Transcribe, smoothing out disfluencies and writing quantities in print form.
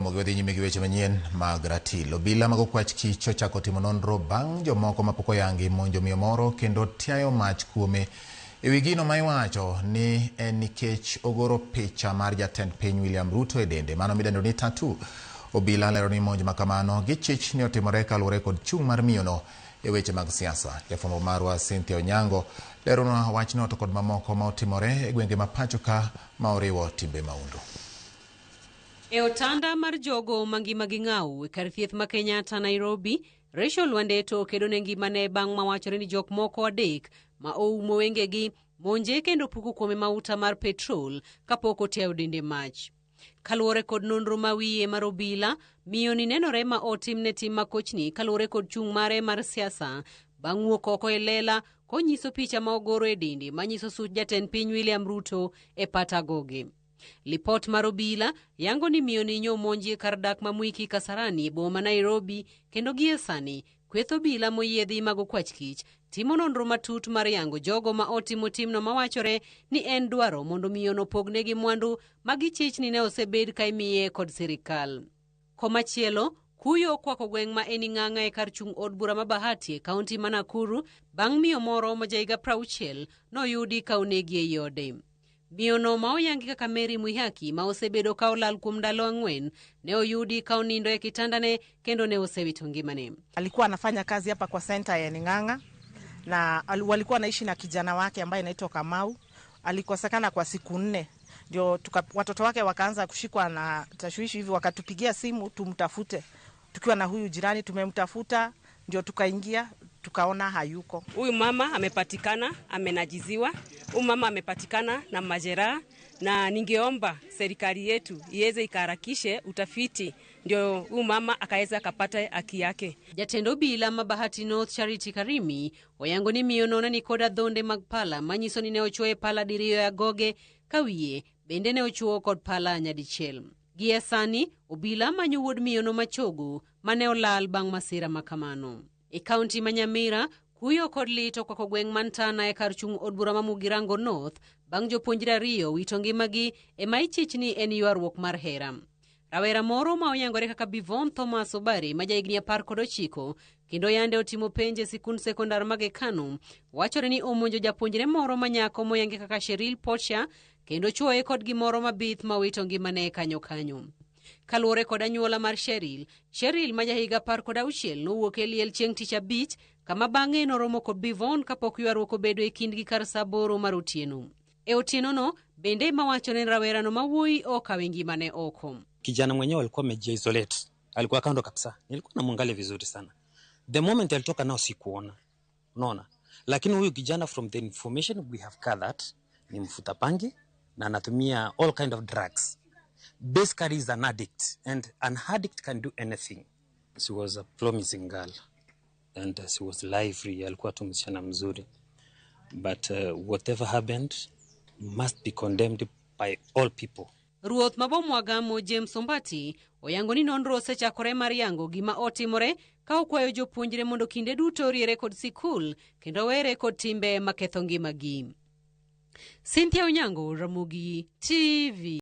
Mogi nyime gi weche manyien mag ratil. Obila mag okwach kich ochako timo nonro bang' jomoko mapok oyangi monjo miyo moro kendo tiayo mach kuome e wi gino ma iwacho ni en nikech ogoro picha mar jatend piny William Ruto e dende, mano midendo ni tattoo. Obila lero ni monj ma kamano gichich ni otimore kaluwore kod chung' mar miyono e weche mag siasa. Jafwambo marwa Cynthia Onyango leronwa wachno to kod mamoko ma otimore e gwenge ma pacho ka ma oriwo timbe mahundu. E otanda mar jogo mangimagi ng'aw e kar thieth ma Kenyatta, Nairobi, Rachel Wandeto kedo ne ngimane bang' mawachore ni jok moko adek ma oumo wengegi monje kendo puko kuome mauta mar petrol kapok otiayo dende mach. Kaluwore kod nonro ma wiye mar obila, miyo ni nenore ma otimne tim makochni kaluwore kod chung' mare mar siasa bang' wuok oko e lela konyiso picha ma ogoro e dende manyiso such jatend piny William Ruto e pat agoge. Lipot mar obila yango ni miyo ni nyomonji e kar dak ma Mwiki Kasarani e boma ma Nairobi kendo gie sani kweth obila moyiedhi mag okwach kich timo nonro matut mar yango jogo ma otimo timno mawachore ni en dwaro mondo miyono pognegi mwandu ma gichich ni ne osebed ka imiye kod sirikal. Komachielo, kuyo okwako gweng' ma en Ing'ang'a e kar chung' od bura ma Bahati e kaunti ma Nakuru bang' miyo moro ma jahiga 60 noyudi ka onegi ei ode. Miyono ma oyangi kaka Mary Mwihaki ma osebedo ka olal kuom ndalo 4 ne oyudi ka onindo e kitandane kendo ne osewito ngimane. Alikuwa anafanya kazi hapa kwa center ya Ning'ang'a na walikuwa wanaishi na kijana wake ambaye anaitwa Kamau. Alikosekana kwa siku 4, ndio watoto wake wakaanza kushikwa na tashwishi hivi, wakatupigia simu tumtafute. Tukiwa na huyu jirani tumemtafuta, ndio tukaingia tukaona hayuko. Huyu mama amepatikana amenajiziwa, huyu mama amepatikana na majeraha, na ningeomba serikali yetu iweze ikaharakishe utafiti ndio huyu mama akaweza akapata haki yake. Jatend obila ma Bahati North Charity Karimi oyango ni miyono ne nikod adhonde mag pala manyiso ni ne ochuoye pala diriyo e agoge ka wiye bende ne ochuo kod pala nyadichiel. Gie sani obila manyo wuod miyono machogo mane olal bang' masira ma kamano. E kaunti ma Nyamira, kuyo kod lit okwako gweng' man Tana e kar chung' od bura ma Mugirango North bang' jopuonjre 2 wito ngimagi e ma ichich ni en ywaruok mar hera. Rawera moro ma oyangore kaka Bivon Thomas Obari ma jahigni 19 kendo yande otimo penj e sikund sekondar mag Ekanu wachore ni omonjo japuonjre moro ma nyako moyangi kaka Cheryl Pocha kendo chuoye kod gimoro mabith ma owito ngimane kanyo kanyo. Kaluwore kod anyuola mar Cheryl, Cheryl ma jahiga 16 nowuok e liel chieng' tich abich kama bang'e noromo kod Bivon kapok ywaruok obedo e kindgi kar saa 8 mar otieno. E otienono bende mawacho ni rawerano ma wuoyi okawe ngimane oko. Kijana mwenyewe alikuwa amejiisolate, alikuwa kando kabisa. Nilikuwa namwangalia vizuri sana. The moment alitoka nao sikuona. Unaona? Lakini huyu kijana, from the information we have gathered, ni mfuta bangi na anatumia all kind of drugs. Basically is an addict, and an addict can do anything. She was a promising girl and she was lively, alikuwa tu msichana mzuri. But whatever happened must be condemned by all people. Ruoth mabomwagamo James Ombati oyango ni nonro osechakore mar yango gima otimore ka okwayo jopuonjre mondo kinde duto oriere kod sikul kendo were kod timbe maketho ngimagi. Cynthia Onyango, Ramogi TV.